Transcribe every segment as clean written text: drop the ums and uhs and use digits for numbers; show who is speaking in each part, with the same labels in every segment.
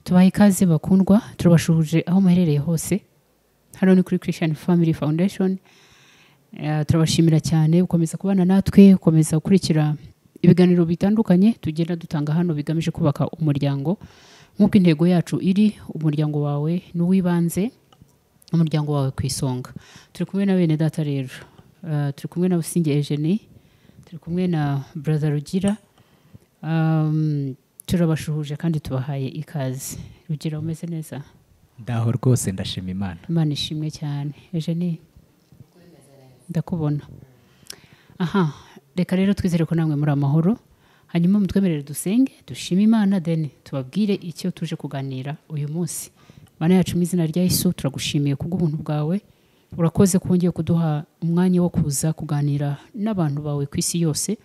Speaker 1: Tubaha ikaze bakundwa, turabashuhuje aho muherereye hose. Hano ni kuri Christian Family Foundation. Turabashimira cyane gukomeza kubana natwe, gukomeza gukurikira ibiganiro bitandukanye tugenda dutanga hano bigamije kubaka umuryango. Nk'uko intego yacu iri, umuryango wawe n'uwibanze, umuryango wawe ku isonga. Turi kumwe na bene data rero. Turi kumwe na Businge Eugenie, turi kumwe na Brother Rugira. Turabashuhuje kandi tubahaye ikaze. Rugira, umeze neza?
Speaker 2: Ndaho rwose, ndashima Imana.
Speaker 1: Imana ishimwe cyane. Eugenie, ndakubona. Aha, reka rero twizere ko namwe muri amahoro. Hanyuma mutwemerere dusenge, dushime Imana, then tubabwire icyo tuje kuganira uyu munsi. Mana yacu, mu izina rya Yesu, turagushimiye kubw'ubuntu bwawe. Urakoze ko wongeye kuduha umwanya wo kuza kuganira n'abantu bawe ku isi yose.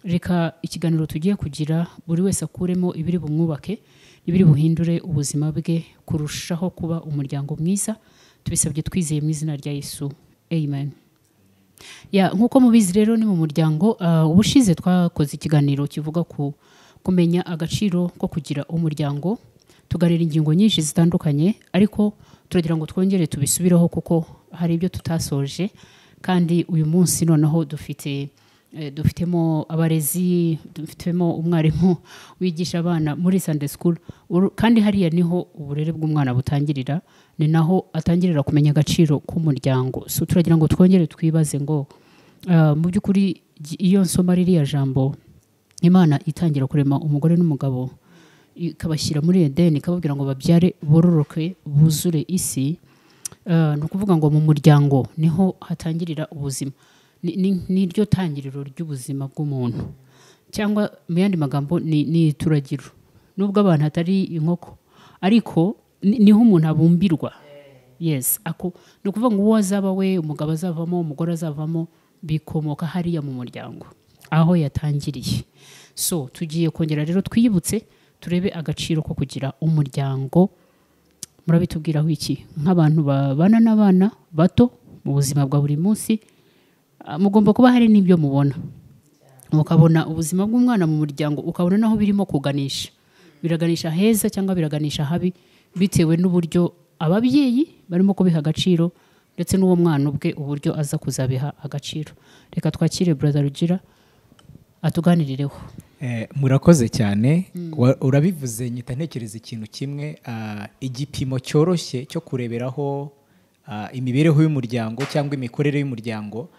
Speaker 1: Reka ikiganiro tugiye kugira buri wese akuremo ibiri bumwubake, ibiri buhindure ubuzima bwe kurushaho kuba umuryango mwiza. Tubisabye twizeye mu izina rya Yesu, amen. Ya, nk'uko mubizi rero, ni mu muryango. Ubushize twakoze ikiganiro kivuga ku kumenya agaciro ko kugira umuryango, tuganira ingingo nyinshi zitandukanye, ariko turagira ngo twongere tubisubireho kuko hari ibyo tutasoje. Kandi uyu munsi noneho dufite dufitemo abarezi, dufitemo umwarimu wigisha abana muri Sunday school. Kandi hariya niho uburere bw'umwana butangirira, ni naho atangirira kumenya agaciro k'umuryango. So turagira ngo twongere twibaze ngo mu by'ukuri iyo nsoma ririya jambo, Imana itangira kurema umugore n'umugabo, ikabashyira muri Edeni, ikababwira ngo babyare, bororoke, buzure isi, ni ukuvuga ngo mu muryango niho hatangirira ubuzima. Ni ryo tangiriro ry'ubuzima bw'umuntu, cyangwa mu yandi magambo ni ituragiro. Nubwo abantu atari inkoko, ariko niho umuntu abumbirwa. Yes, ako ni ukuvuga ngo uwo azaba we, umugabo azavamo, umugore azavamo, bikomoka hariya mu muryango aho yatangiriye. So tugiye kongera rero twiyibutse, turebe agaciro ko kugira umuryango. Murabitubwiraho iki nk'abantu babana n'abana bato mu buzima bwa buri munsi? Mugomba kuba hari n'ibyo mubona, mukabona ubuzima bw'umwana mu muryango, ukabona naho birimo kuganisha, biraganisha heza cyangwa biraganisha habi, bitewe n'uburyo ababyeyi barimo kubiha agaciro, ndetse n'uwo mwana ubwe uburyo aza kuzabiha agaciro. Reka twakire Brother Rugira atuganirireho.
Speaker 2: Murakoze cyane. Urabivuze nyita ntekereza ikintu kimwe. Igipimo cyoroshye cyo kureberaho imibereho y'umuryango cyangwa imikorere y'umuryango,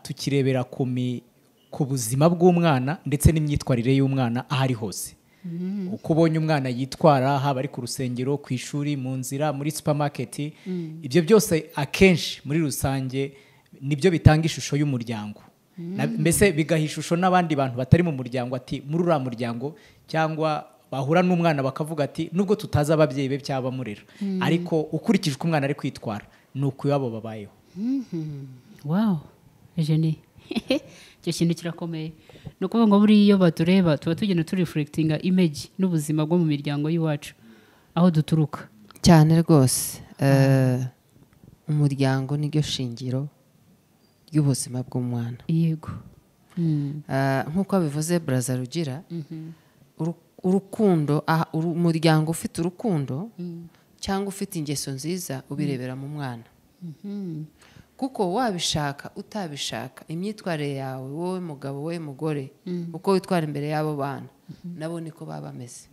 Speaker 2: tukirebera ku buzima bw'umwana ndetse n'imyitwarire y'umwana aho ari hose. Uko ubonye umwana yitwara, haba ari ku rusengero, ku ishuri, mu nzira, muri supermarket, ibyo byose akenshi muri rusange nibyo bitanga ishusho y'umuryango. Mbese bigaha ishusho n'abandi bantu batari mu muryango, ati muri uriya muryango, cyangwa bahura n'umwana bakavuga ati nubwo tutazi ababyeyi be cyangwa abamurera, ariko ukurikije uko umwana ari kwitwara, ni uko iwabo babayeho.
Speaker 1: Wow, Eugenie, icyo kintu kirakomeye. Ni ukuvuga ngo buriya iyo batureba tuba tugenda tureflectinga image n'ubuzima bwo mu miryango y'iwacu aho duturuka.
Speaker 3: Cyane rwose. Umuryango niryo shingiro ry'ubuzima bw'umwana. Nk'uko bivuze Brother Rugira, urukundo, umuryango ufite urukundo cyangwa ufite ingeso nziza ubirebera mu mwana, kuko wabishaka utabishaka, imyitwarire yawe wowe mugabo, wowe mugore, uko witwara imbere y'abo bana, nabo niko baba bameze.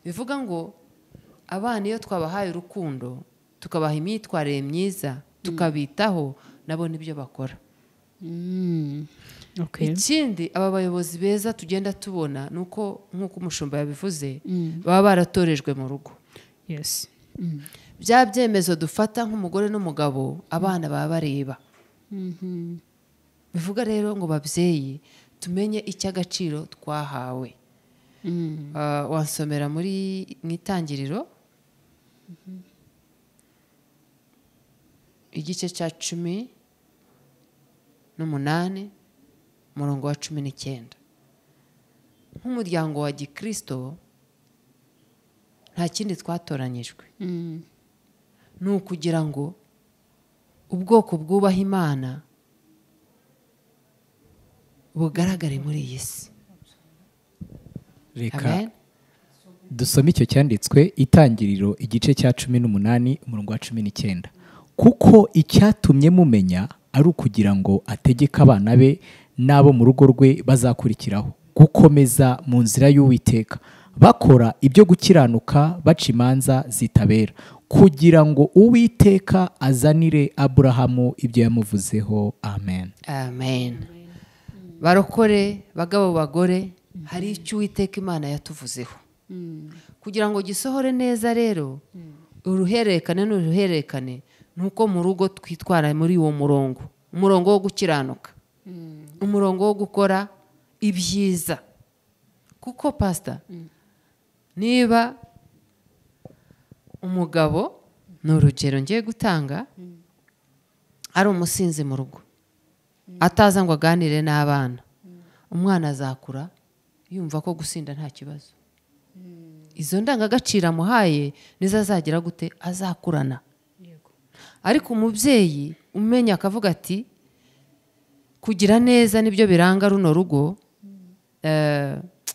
Speaker 3: Bivuga ngo abana iyo twabahaye urukundo, tukabaha imyitwarire myiza, tukabitaho, nabo nibyo bakora. Ikindi, aba bayobozi beza tugenda tubona ni uko, nk'uko umushumba yabivuze, baba baratorejwe mu rugo. Bya byemezo dufata nk'umugore n'umugabo, abana baba bareba. Bivuga rero ngo babyeyi tumenye icy'agaciro twahawe. Wansomera muri mu Itangiriro igice cya 18, umurongo wa 19. Nk'umuryango wa gikirisito nta kindi twatoranyijwe, ni ukugira ngo ubwoko bwubaha Imana bugaragare muri iyi si.
Speaker 2: Reka
Speaker 3: Amen.
Speaker 2: Dusome icyo cyanditswe, Itangiriro igice cya 18 umurongo wa 19. Kuko icyatumye mumenya ari ukugira ngo ategeke abana be n'abo mu rugo rwe bazakurikiraho gukomeza mu nzira y'Uwiteka, bakora ibyo gukiranuka, baca imanza zitabera, kugira ngo Uwiteka azanire Aburahamu ibyo yamuvuzeho. Amen.
Speaker 3: Amen. Barokore, bagabo, bagore, hari icyo Uwiteka Imana yatuvuzeho kugira ngo gisohore neza. Rero uruhererekane n'uruhererekane ni uko mu rugo twitwara muri uwo murongo, umurongo wo gukiranuka, umurongo wo gukora ibyiza. Kuko pasita, niba umugabo, ni urugero ngiye gutanga, ari umusinzi mu rugo, ataza ngo aganire n'abana, umwana azakura yumva ko gusinda nta kibazo. Izo ndangagaciro amuhaye nizo azagira gute? Azakurana. Ariko umubyeyi umenya akavuga ati kugira neza nibyo biranga runo rugo.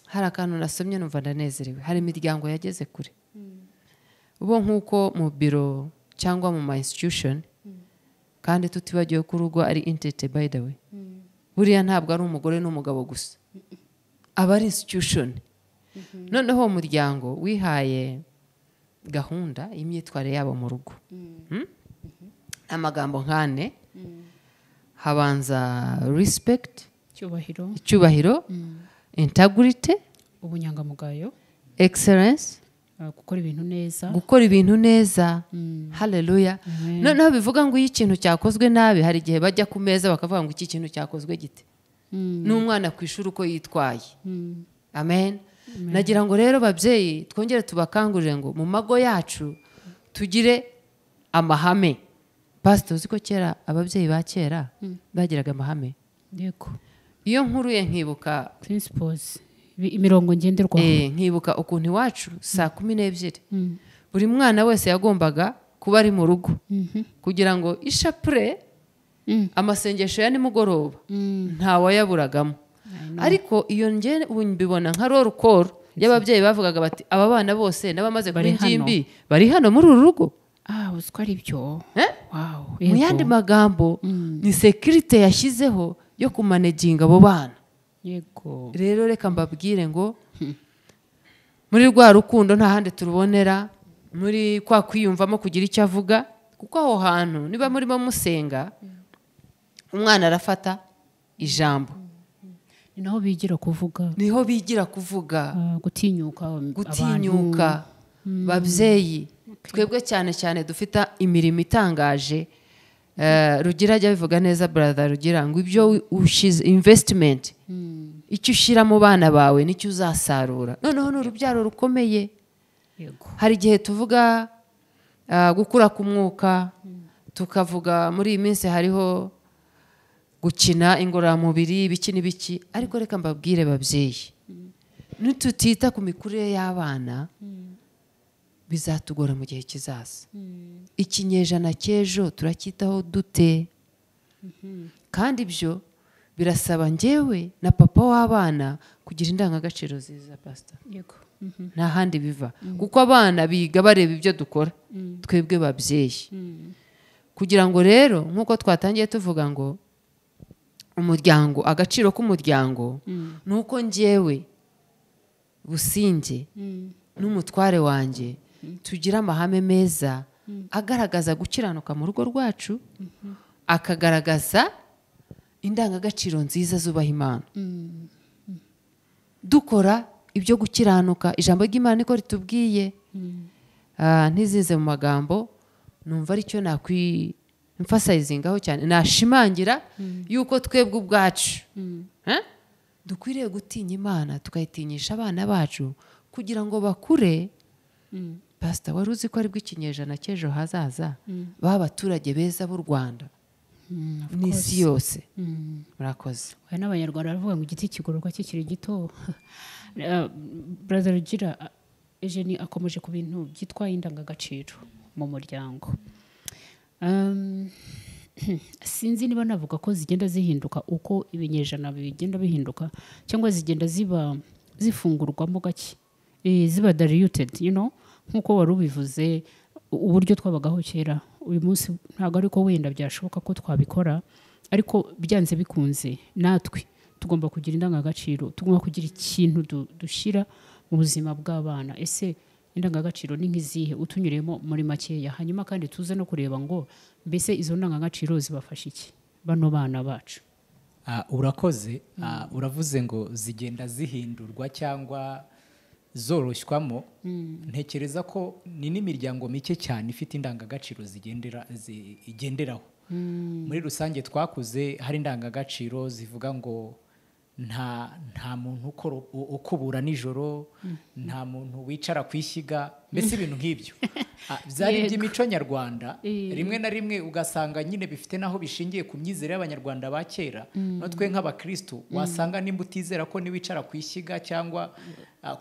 Speaker 3: Hari akantu nasomye numva ndanezerewe. Hari imiryango yageze kure, ubo nk'uko mu biro cyangwa mu ma institution, kandi tutibagiwe ko urugo ari entity, by the way. Buriya ntabwo ari umugore n'umugabo gusa, aba ari institution. Noneho uwo muryango wihaye gahunda y'imyitwarire yabo mu rugo. Amagambo nk'ane habanza: respect,
Speaker 1: Icyubahiro.
Speaker 3: icyubahiro, integrity,
Speaker 1: Ubunyangamugayo.
Speaker 3: excellence,
Speaker 1: Gukora ibintu neza.
Speaker 3: gukora ibintu neza. Haleluya.
Speaker 1: Amen.
Speaker 3: Noneho bivuga ngo iyo ikintu cyakozwe nabi, hari igihe bajya ku meza bakavuga ngo iki kintu cyakozwe gite, n'umwana ku ishuri uko yitwaye. Amen. Nagira ngo rero babyeyi twongere tubakangurire ngo mu mago yacu tugire amahame. Pastor, uzi ko kera ababyeyi ba kera bagiraga amahame?
Speaker 1: Yego.
Speaker 3: Iyo nkuruye nkibuka
Speaker 1: Principles, imirongo ngenderwaho.
Speaker 3: Nkibuka ukuntu iwacu saa 12 buri mwana wese yagombaga kuba ari mu rugo kugira ngo ishapure, amasengesho ya nimugoroba ntawayaburagamo. Ariko iyo nge ubu mbibona nka roll call y'ababyeyi, bavugaga bati aba bana bose n'abamaze kuba
Speaker 1: Bari hano.
Speaker 3: ingimbi bari hano muri uru rugo.
Speaker 1: Ah, uzi ko ari byo?
Speaker 3: Eh?
Speaker 1: Wow.
Speaker 3: Mu yandi magambo, ni sécurité yashyizeho yo kumanaginga abo bana. Rero reka mbabwire ngo muri rwa rukundo nta handi turubonera, muri kwa kwiyumvamo kugira icyo avuga, kuko aho hantu niba murimo musenga, umwana arafata ijambo.
Speaker 1: Ni naho bigira kuvuga.
Speaker 3: Niho bigira kuvuga.
Speaker 1: Ah, gutinyuka abantu.
Speaker 3: Gutinyuka. Babyeyi, twebwe cyane cyane dufite imirimo itangaje. Rugira ajya abivuga neza, brother Rugira, ngo ibyo ushize investment, icyo ushyira mu bana bawe nicyo uzasarura. Noneho ni urubyaro rukomeye. Hari igihe tuvuga gukura k'umwuka, tukavuga muri iyi minsi hariho gukina ingororamubiri, ibiki n'ibiki, ariko reka mbabwire babyeyi, nitutita ku mikurire y'abana bizatugora mu gihe kizaza. Ikinyejana cy'ejo turacyitaho dute? Kandi ibyo birasaba njyewe na papa w'abana kugira indangagaciro nziza, pastor. Nta handi biva, kuko abana biga bareba ibyo dukora twebwe babyeyi. Kugira ngo rero nk'uko twatangiye tuvuga ngo umuryango, agaciro k'umuryango ni uko njyewe Businge n'umutware wanjye tugira amahame meza agaragaza gukiranuka mu rugo rwacu, akagaragaza indangagaciro nziza zubaha Imana, dukora ibyo gukiranuka. Ijambo ry'Imana niko ritubwiye. Ntizize mu magambo, numva aricyo nakwi emphasizingaho cyane, nashimangira yuko twebwe ubwacu, eh, dukwiriye gutinya Imana, tukayitinyisha abana bacu kugira ngo bakure. Pasita, wari uzi ko aribwo ikinyejana cy'ejo hazaza baba abaturage beza b'u Rwanda n'isi yose? Murakoze.
Speaker 1: Aya n'Abanyarwanda baravuga ngo igiti kigororwa kikiri gito. Brother Rugira, Eugenie akomeje ku bintu byitwa indangagaciro mu muryango. Sinzi niba navuga ko zigenda zihinduka uko ibinyejana bigenda bihinduka, cyangwa zigenda ziba zifungurwamo gake. Ziba diluted, you know, nkuko wari ubivuze, uburyo twabagaho kera uyu munsi ntabwo ariko wenda byashoboka ko twabikora, ariko byanze bikunze natwe tugomba kugira indangagaciro, tugomba kugira ikintu dushyira mu buzima bw'abana. Ese indangagaciro ni nk'izihe? Utunyuremo muri makeya, hanyuma kandi tuze no kureba ngo mbese izo ndangagaciro zibafasha iki bano bana bacu.
Speaker 2: Urakoze. Uravuze ngo zigenda zihindurwa cyangwa zoroshykwamo. Ntekereza ko ni n'imiryango mike cyane ifite indangagaciro igenderaho. Muri rusange twakuze hari indangagaciro zivuga ngo nta muntu ukubura nijoro, nta muntu wicara ku ishyiga, mbese ibintu nk'ibyo byari by'imico nyarwanda. Rimwe na rimwe ugasanga nyine bifite naho bishingiye ku myizerere y'abanyarwanda ba kera. No twe nk'abakristo wasanga nimba utizera ko niwicara ku ishyiga cyangwa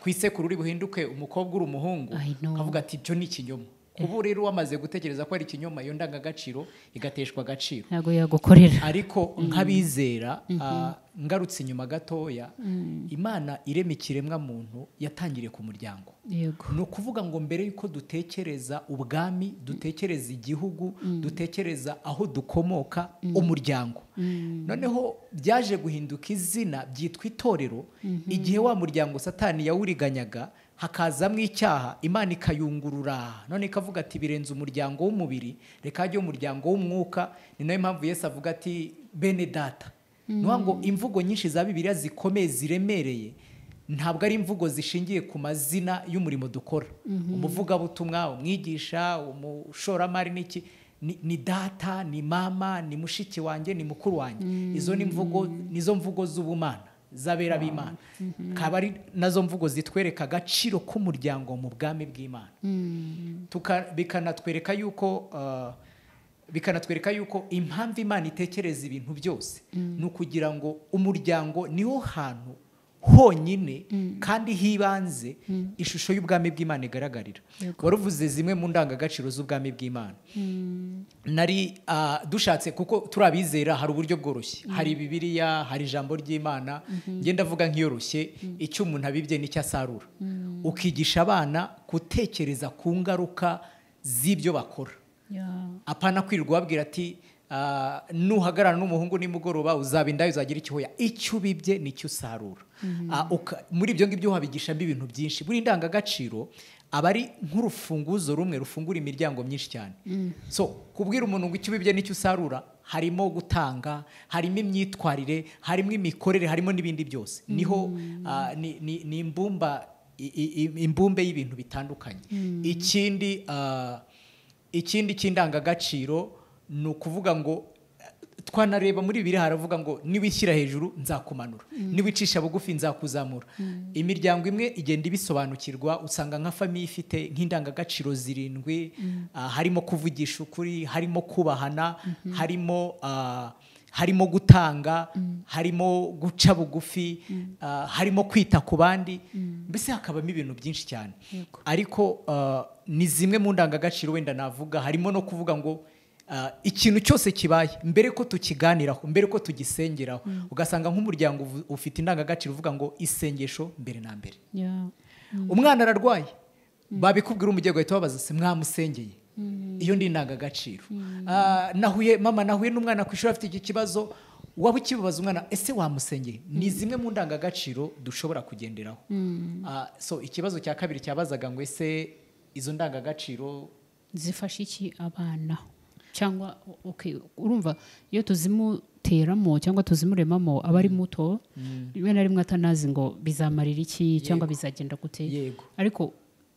Speaker 2: ku isekuru uri buhinduke umukobwa uri umuhungu, ukavuga ati ibyo ni ikinyoma. Ubu rero wamaze gutekereza ko ari ikinyoma, iyo ndangagaciro igateshwa agaciro,
Speaker 1: ntabwo yagukorera.
Speaker 2: Ariko nk'abizera, ngarutse inyuma gatoya, Imana irema ikiremwa muntu yatangiriye ku muryango. Ni ukuvuga ngo mbere yuko dutekereza ubwami, dutekereza igihugu, dutekereza aho dukomoka, umuryango. Noneho byaje guhinduka izina byitwa itorero, igihe wa muryango Satani yawuriganyaga hakazamwo icyaha, Imana ikayungurura, none ikavuga ati birenze umuryango w'umubiri, reka hajye umuryango w'umwuka. Ni nayo mpamvu Yesu avuga ati bene data. Nuwa ngo imvugo nyinshi za Bibiliya zikomeye ziremereye ntabwo ari imvugo zishingiye ku mazina y'umurimo dukora. Umuvugabutumwa, umwigisha, umushoramari n'iki, ni data, ni mama, ni mushiki wanjye, ni mukuru wanjye. Izo ni mvugo, nizo mvugo z'ubumana zabera b'Imana. Kaba ari nazo mvugo zitwereka agaciro k'umuryango mu bwami bw'Imana. Bikanatwereka yuko impamvu Imana itekereza ibintu byose ni ukugira ngo umuryango niho hantu honyine kandi hibanze ishusho y'ubwami bw'Imana igaragarira. Waruvuze zimwe mu ndangagaciro z'ubwami bw'Imana. Nari dushatse kuko turabizera hari uburyo bworoshye, hari Bibiliya, hari ijambo ry'Imana. Ngenda avuga nk'iyoroshye, icyo umuntu abibye nicyo asarura. Ukigisha abana gutekereza ku ngaruka z'ibyo bakora. Apana kwirirwa babwira ati nuhagarara n'umuhungu nimugoroba uzaba indayo uzagira ikihoya. Icyo ubibye nicyo usarura. Muri ibyo ngibyo habigishamo ibintu byinshi. Buri ndangagaciro aba ari nk'urufunguzo rumwe rufungura imiryango myinshi cyane. So kubwira umuntu ngo icyo ubibye nicyo usarura, harimo gutanga, harimo imyitwarire, harimo imikorere, harimo n'ibindi byose. Niho ni imbumba imbumbe y'ibintu bitandukanye. Ikindi cy'indangagaciro ni ukuvuga ngo twanareba muri Bibiliya haravuga ngo niwishyira hejuru nzakumanura, niwicisha bugufi nzakuzamura. Imiryango imwe igenda ibisobanukirwa, usanga nka famille ifite nk'indangagaciro 7, harimo kuvugisha ukuri, harimo kubahana, harimo gutanga, harimo guca bugufi, harimo kwita ku bandi, mbese hakabamo ibintu byinshi cyane. Ariko ni zimwe mu ndangagaciro wenda navuga, harimo no kuvuga ngo ikintu cyose kibaye mbere ko tukiganiraho, mbere ko tugisengeraho, ugasanga nk'umuryango ufite indangagaciro uvuga ngo isengesho mbere na mbere. Umwana ararwaye, babikubwira umugego ahita babaza se mwamusengeye? Iyo ndi indangagaciro. Nahuye mama, nahuye n'umwana ku ishuri afite iki kibazo, waba ukibabaza umwana ese wamusengeye? Ni zimwe mu ndangagaciro dushobora kugenderaho. So ikibazo cya kabiri cyabazaga ngo ese izo ndangagaciro
Speaker 1: zifasha iki abana? Cyangwa okay, urumva iyo tuzimuteramo cyangwa tuzimuremamo aba ari muto, rimwe na rimwe atanazi ngo bizamarira iki cyangwa bizagenda gute. Ariko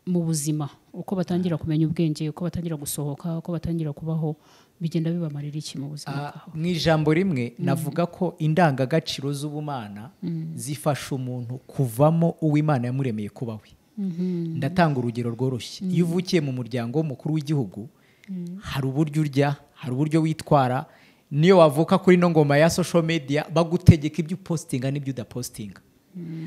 Speaker 1: mu buzima uko batangira kumenya ubwenge, uko batangira gusohoka, uko batangira kubaho, bigenda bibamarira iki mu buzima bwabo?
Speaker 2: Mu ijambo rimwe navuga ko indangagaciro z'ubumana zifasha umuntu kuvamo uw'Imana yamuremeye kuba we. Ndatanga urugero rworoshye. Iyo uvukiye mu muryango mukuru w'igihugu, hari uburyo urya, hari uburyo witwara. Niyo wavuka kuri no ngoma ya social media bagutegeka ibyo upostinga n'ibyo udapostinga.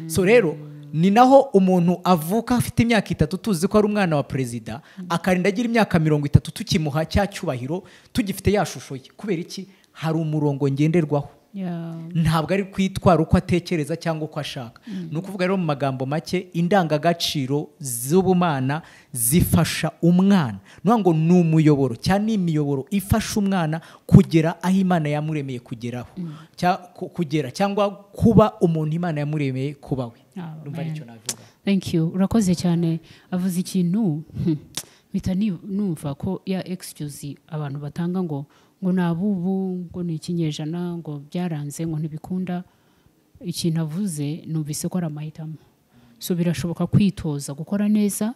Speaker 2: So rero ni naho umuntu avuka afite imyaka 3 tuzi ko ari umwana wa president, akarinda agira imyaka 30 tukimuha cya cyubahiro, tugifite ya shusho ye. Kubera iki? Hari umurongo ngenderwaho. Ntabwo ari kwitwara uko atekereza cyangwa uko ashaka. Ni ukuvuga rero mu magambo make, indangagaciro z'ubumana zifasha umwana, ni ngo ni umuyoboro cyangwa ni imiyoboro ifasha umwana kugera aho Imana yamuremeye kugeraho, kugera cyangwa kuba umuntu Imana yamuremeye kuba we. Ndumva aricyo navuga.
Speaker 1: Thank you, urakoze cyane. Avuze ikintu mpita numva ko ya excuse abantu batanga ngo nabubu, ngo ni ikinyejana, ngo byaranze, ngo ntibikunda. Ikintu avuze numvise ko ari amahitamo. So birashoboka kwitoza gukora neza,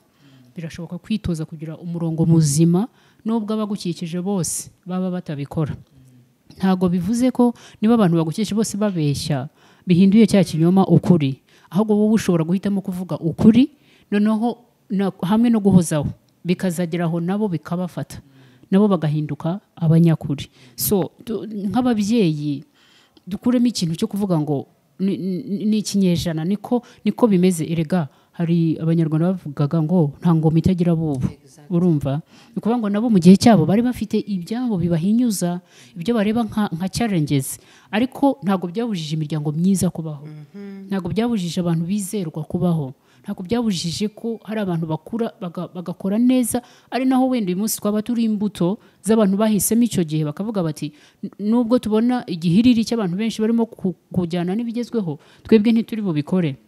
Speaker 1: birashoboka kwitoza kugira umurongo muzima nubwo abagukikije bose baba batabikora. Ntago bivuze ko niba abantu bagukikije bose babeshya bihinduye cya kinyoma ukuri, ahubwo wowe ushobora guhitamo kuvuga ukuri noneho hamwe no guhozaho bikazageraho nabo bikabafata, nabo bagahinduka abanyakuri. So nk'ababyeyi dukuremo ikintu cyo kuvuga ngo ni ikinyejana, niko bimeze. Erega hari abanyarwanda bavugaga ngo nta ngoma itagira bubu. Urumva, ni ukuvuga ngo nabo mu gihe cyabo bari bafite ibyabo bibahinyuza, ibyo bareba nka challenges, ariko ntabwo byabujije imiryango myiza kubaho, ntabwo byabujije abantu bizerwa kubaho, ntabwo byabujije ko hari abantu bakura bagakora neza. Ari naho wenda uyu munsi twaba turi imbuto z'abantu bahisemo icyo gihe bakavuga bati nubwo tubona igihiriri cy'abantu benshi barimo kujyana n'ibigezweho, twebwe ntituri bubikore,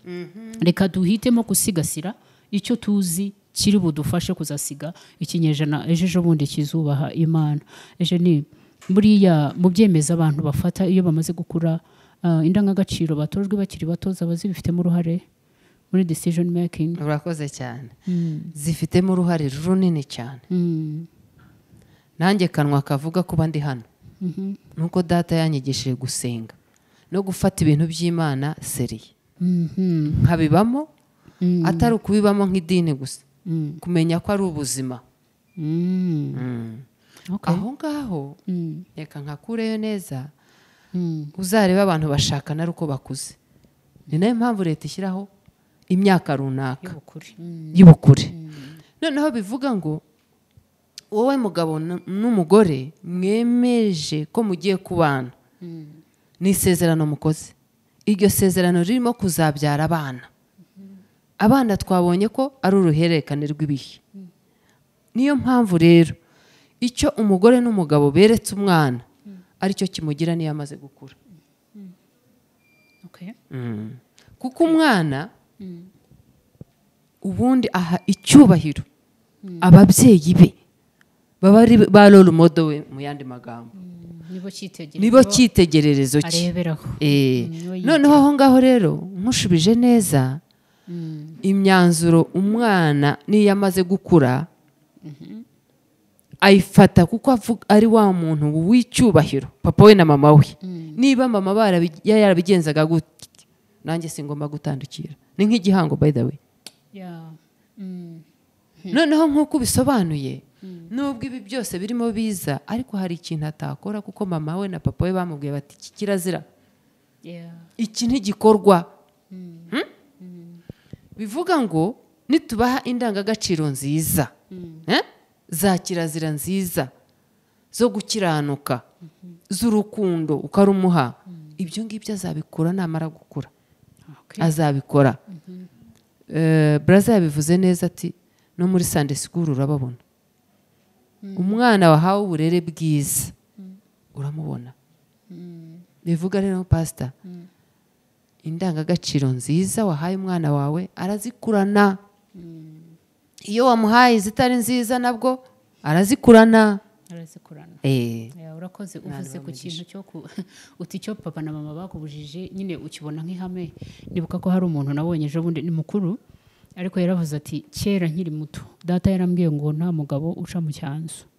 Speaker 1: reka duhitemo gusigasira icyo tuzi kiri budufashe kuzasiga ikinyejana ejo bundi kizubaha Imana. Ejo ni buriya mu byemeza abantu bafata iyo bamaze gukura, indangagaciro batojwe bakiri bato zaba zibifitemo uruhare muri decision making.
Speaker 3: Urakoze cyane. Zifitemo uruhare runini cyane. Nanjye kanwa kavuga kuba ndi hano nuko data yanyigishije gusenga no gufata ibintu by'Imana seriye, nkabibamo, atari ukubibamo nk'idini gusa, kumenya ko ari ubuzima. Aho ngaho reka nkakureyo neza, uzareba abantu bashakana ari uko bakuze. Ni nayo mpamvu leta ishyiraho imyaka runaka y'ubukure. Noneho bivuga ngo wowe mugabo n'umugore mwemeje ko mugiye kubana, ni isezerano mukoze. Iryo sezerano ririmo kuzabyara abana. Abana twabonye ko ari uruhererekane rw'ibihe. Niyo mpamvu rero icyo umugore n'umugabo beretse umwana aricyo kimugira niyo amaze gukura. Kuko umwana ubundi aha icyubahiro ababyeyi be baba ari ba role model we, mu yandi magambo nibo cyitegererezo cye. Noneho aho ngaho rero nkushubije neza, imyanzuro umwana niyo amaze gukura ayifata kuko ari wa muntu w'icyubahiro, papa we na mama we. Niba mama yarabigenzaga gutya, nanjye singomba gutandukira. Ni nk'igihango by the way. Noneho nk'uko bisobanuye, nubwo ibi byose birimo biza, ariko hari ikintu atakora kuko mama we na papa we bamubwiye bati iki kirazira, iki ntigikorwa. Bivuga ngo nitubaha indangagaciro nziza, za kirazira nziza zo gukiranuka, z'urukundo ukarumuha, ibyo ngibyo azabikura namara gukura. Azabikora. Braza yabivuze neza ati no muri Sunday school urababona. Umwana wahawe uburere bwiza uramubona. Bivuga rero pastor, indangagaciro nziza wahaye umwana wawe arazikurana. Iyo wamuhaye zitari nziza nabwo arazikurana.
Speaker 1: Urakoze. Uvuze ku kintu cyo uti cyo papa na mama bakubujije nyine ukibona nk'ihame. Nibuka ko hari umuntu nabonye ejo bundi ni mukuru, ariko yaravuze ati kera nkiri muto data yarambwiye ngo nta mugabo uca mu cyanzu.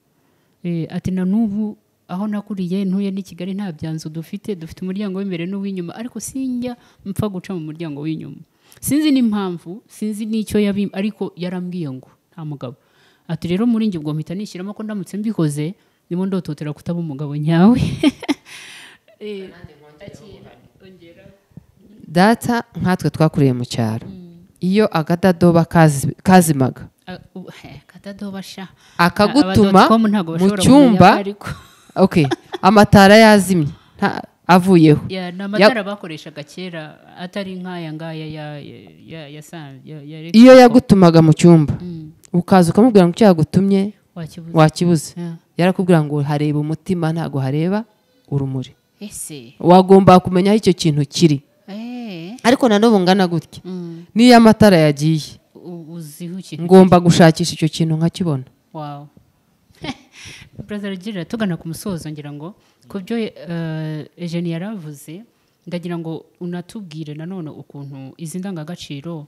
Speaker 1: Ati na n'ubu aho nakuriye ntuye ni Kigali nta byanzu dufite, dufite umuryango w'imbere n'uw'inyuma, ariko sinjya mpfa guca mu muryango w'inyuma. Sinzi n'impamvu, sinzi n'icyo yabi, ariko yarambwiye ngo nta mugabo. Ati rero muri njye ubwo mpita nishyiramo ko ndamutse mbikoze ndimo ndototera kutaba umugabo nyawe.
Speaker 3: Data nkatwe twakuriye mu cyaro, iyo agadadoba kazimaga akagutuma mu cyumba, okay, amatara yazimye, Avuyeho.
Speaker 1: Ya, ni amatara bakoreshaga kera, atari nk'aya ngaya ya
Speaker 3: Iyo yagutumaga mu cyumba, ukaza ukamubwira ngo icyo yagutumye
Speaker 1: wakibuze.
Speaker 3: Wakibuze. Yarakubwira ngo hareba umutima, ntago hareba urumuri.
Speaker 1: Ese
Speaker 3: Wagomba kumenya aho icyo kintu kiri. Ariko na n'ubu ngana gutya, niyo amatara yagiye,
Speaker 1: Uziho ikintu.
Speaker 3: ngomba gushakisha icyo kintu nkakibona.
Speaker 1: Wow. Brother Rugira, tugana ku musozo, ngira ngo ku byo Eugenie yaravuze, ndagira ngo unatubwire nanone ukuntu izi ndangagaciro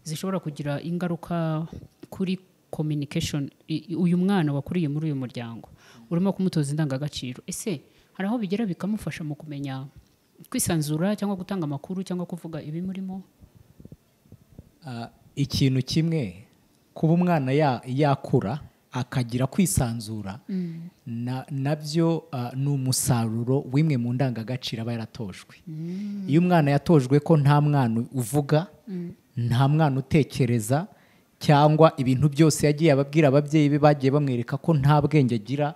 Speaker 1: zishobora kugira ingaruka kuri communication. Uyu mwana wakuriye muri uyu muryango urimo kumutoza indangagaciro, ese hari aho bigera bikamufasha mu kumenya kwisanzura cyangwa gutanga amakuru cyangwa kuvuga ibimurimo?
Speaker 2: Ikintu kimwe, kuba umwana yakura akagira kwisanzura, nabyo ni umusaruro w'imwe mu ndangagaciro aba yaratojwe. Iyo umwana yatojwe ko nta mwana uvuga, nta mwana utekereza, cyangwa ibintu byose yagiye ababwira ababyeyi be bagiye bamwereka ko nta bwenge agira,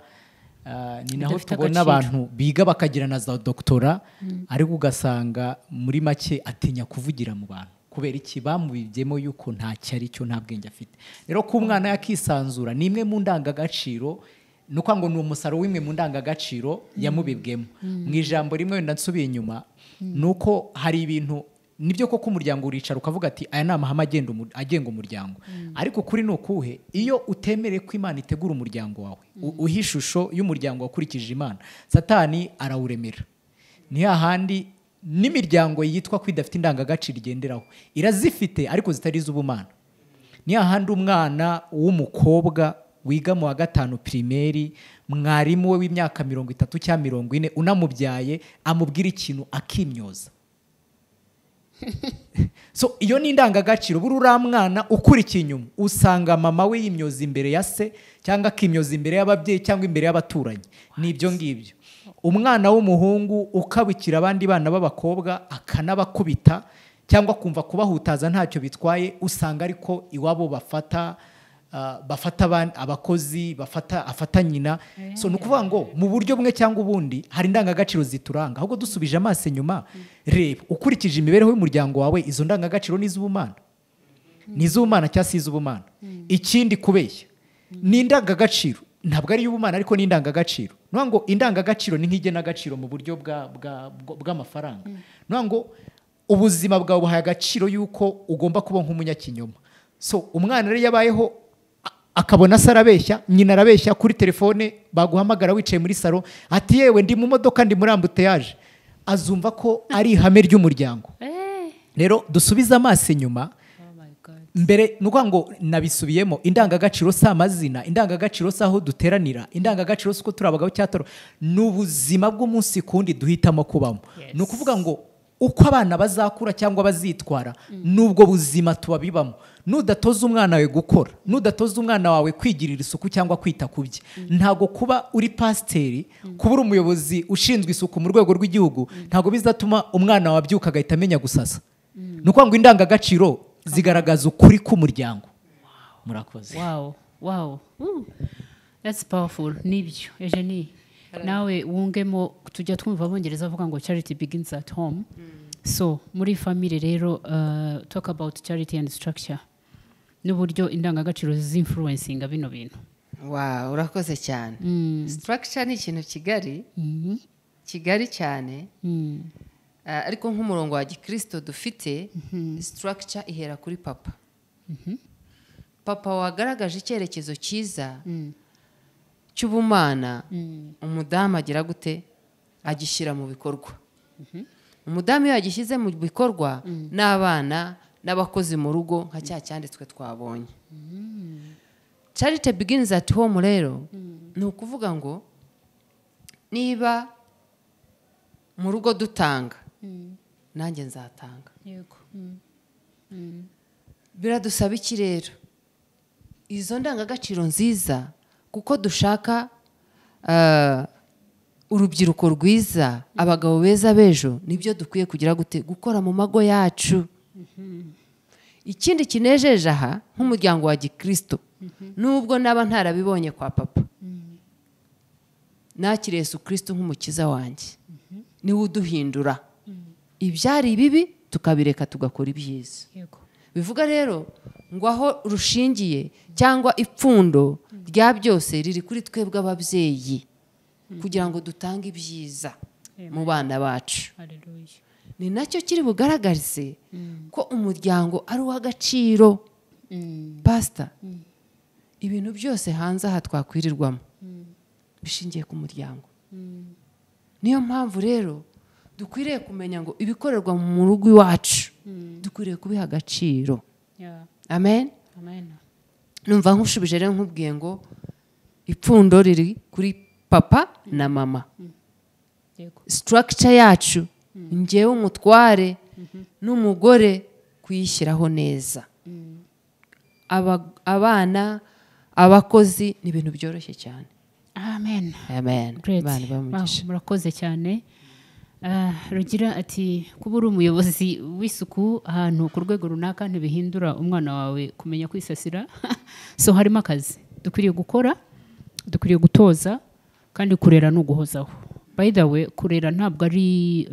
Speaker 2: ni naho
Speaker 1: Bidafite
Speaker 2: tubona
Speaker 1: agaciro.
Speaker 2: abantu biga bakagira na za doctorat, ariko ugasanga muri make atinya kuvugira mu bantu. Kubera iki? Bamubibyemo yuko ntacyo ari cyo, nta bwenge afite. Rero ko umwana yakisanzura ni imwe mu ndangagaciro, ni ukuvuga ngo ni umusaruro w'imwe mu ndangagaciro yamubibwemo. Mu ijambo rimwe, wenda nsubiye inyuma, ni uko hari ibintu, nibyo koko, umuryango uricara ukavuga ati aya ni amahame agenga umuryango, ariko kuri ni ukuhe? Iyo utemereye ko Imana itegura umuryango wawe, uha ishusho y'umuryango wakurikije Imana, Satani arawuremera. Ni hahandi n'imiryango yitwa ko idafite indangagaciro igenderaho irazifite, ariko zitari iz'ubumana. Ni hahandi umwana w'umukobwa wiga mu wa gatanu primaire, mwarimu we w'imyaka 30 cyangwa 40 unamubyaye amubwira ikintu akimyoza. So iyo ni indangagaciro. Buri uriya mwana ukurikiye inyuma, usanga mama we yimyoza imbere ya se, cyangwa akimyoza imbere y'ababyeyi cyangwa imbere y'abaturanyi. Ni ibyo ngibyo. Umwana w'umuhungu ukabikira abandi bana b'abakobwa akanabakubita, cyangwa kumva kubahutaza ntacyo bitwaye, usanga ariko iwabo bafata abakozi, bafata afata nyina. So ni ukuvuga ngo mu buryo bumwe cyangwa ubundi hari indangagaciro zituranga. Ahubwo dusubije amaso inyuma, reba ukurikije imibereho y'umuryango wawe, izo ndangagaciro ni iz'ubumana, ni iz'ubumana cyangwa si iz'ubumana? Ikindi, kubeshya ni indangagaciro, ntabwo ari iy'ubumana, ariko ni indangagaciro. Ni ukuvuga ngo indangagaciro ni nk'igenagaciro mu buryo bw'amafaranga. Ni ukuvuga ngo ubuzima bwawe buhaye agaciro y'uko ugomba kuba nk'umunyakinyoma. So umwana rero yabayeho akabona se arabeshya, nyina arabeshya kuri telefone, baguhamagara wicaye muri salo ati yewe ndi mu modoka, ndi muri embouteillage, azumva ko ari ihame ry'umuryango. Rero dusubize amaso inyuma.
Speaker 1: Oh my God.
Speaker 2: Mbere ni ukuvuga ngo nabisubiyemo, indangagaciro si amazina, indangagaciro si aho duteranira, indangagaciro si uko turi abagabo cyangwa ni ubuzima bw'umunsi ku wundi duhitamo kubamo. Ni ukuvuga ngo uko abana bazakura cyangwa bazitwara n'ubwo buzima tubabibamo. Nudatoza umwana wawe gukora, nudatoza umwana wawe kwigirira isuku cyangwa kwita ku bye, ntabwo kuba uri pasiteri, kuba uri umuyobozi ushinzwe isuku mu rwego rw'igihugu, ntabwo bizatuma umwana wawe abyuka agahita amenya gusasa. Ni ukuvuga ngo indangagaciro zigaragaza ukuri k'umuryango. Murakoze.
Speaker 1: Wow. Ooh, that's powerful. Nibyo. Eugenie, nawe wungemo. Tujya twumva Abongereza bavuga ngo charity begins at home. So muri family rero, talk about charity and structure n'uburyo indangagaciro zinfluencinga bino bintu.
Speaker 3: Wow, urakoze cyane. Structure ni ikintu kigari, kigari cyane. Ariko nk'umurongo wa gikristo dufite, structure ihera kuri papa. Papa wagaragaje icyerekezo cyiza cy'ubumana, umudamu agira gute? Agishyira mu bikorwa. Umudamu iyo yagishyize mu bikorwa, n'abana n'abakozi mu rugo, nka cya cyanditswe twabonye, charity begins at home. Rero ni ukuvuga ngo niba mu rugo dutanga, nanjye nzatanga.
Speaker 1: Yego.
Speaker 3: Biradusaba iki rero? Izo ndangagaciro nziza, kuko dushaka urubyiruko rwiza, abagabo beza b'ejo, nibyo dukwiye kugira gute? Gukora mu mago yacu. Ikindi kinejeje aha, nk'umuryango wa gikristo, nubwo naba ntarabibonye kwa papa, nakiriye Yesu Kristo nk'umukiza wanjye. Niwe uduhindura. Ibyari bibi tukabireka tugakora ibyiza. Bivuga rero ngo aho rushingiye cyangwa ipfundo rya byose riri kuri twebwe ababyeyi kugira ngo dutange ibyiza mu bana bacu. Ni nacyo kiri bugaragarize ko umuryango ari uw'agaciro. Pastor, ibintu byose hanze aha twakwirirwamo bishingiye ku muryango. Niyo mpamvu rero dukwiriye kumenya ngo ibikorerwa mu rugo iwacu dukwiriye kubiha agaciro. Amen. Numva nkushubije rero nkubwiye ngo ipfundo riri kuri papa na mama. Structure yacu njyewe umutware n'umugore kuyishyiraho neza. Abana, abakozi ni ibintu byoroshye cyane.
Speaker 1: Amen.
Speaker 3: Amen.
Speaker 1: Murakoze cyane. Rugira ati kuba uri umuyobozi w'isuku ahantu ku rwego runaka ntibihindura umwana wawe kumenya kwisasira. So harimo akazi dukwiriye gukora, dukwiriye gutoza, kandi kurera no guhozaho. By the way, kurera ntabwo ari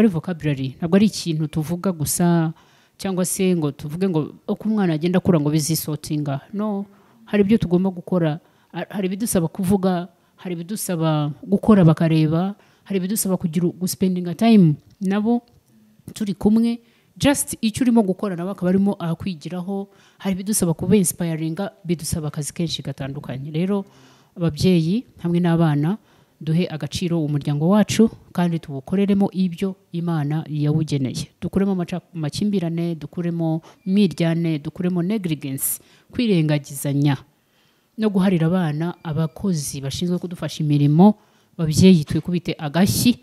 Speaker 1: vocabulary, ntabwo ari ikintu tuvuga gusa cyangwa se ngo tuvuge ngo uko umwana agenda akura ngo bizisotinga. No, hari ibyo tugomba gukora, hari ibidusaba kuvuga, hari ibidusaba gukora bakareba, hari ibidusaba kugira guspendinga time nabo turi kumwe, just icyo urimo gukora nabo akaba arimo akwigiraho. Hari ibidusaba kuba inspiringa, bidusaba akazi kenshi gatandukanye. Rero ababyeyi hamwe n'abana duhe agaciro umuryango wacu kandi tuwukoreremo ibyo Imana yawugeneye. Dukuremo amakimbirane, dukuremo miryane, dukuremo negligence, kwirengagizanya no guharira abana abakozi bashinzwe kudufasha imirimo. Babyeyi twikubite agashyi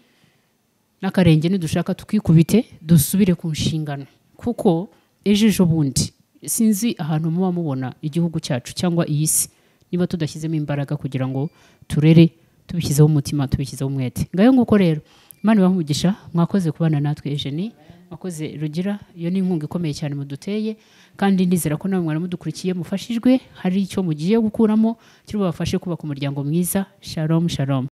Speaker 1: n'akarenge, nidushaka tukikubite, dusubire ku nshingano, kuko ejo bundi sinzi ahantu muba mubona igihugu cyacu cyangwa iyi si niba tudashyizemo imbaraga kugira ngo turere tubishyizeho umutima, tubishyizeho umwete. Ngayo nguko rero, Imana ibahe umugisha, mwakoze kubana natwe Eugenie, mwakoze Rugira, iyo ni inkunga ikomeye cyane muduteye, kandi ndizera ko namwe mudukurikiye mufashijwe, hari icyo mugiye gukuramo kiri bubafashe kubaka umuryango mwiza. Shalom, shalom.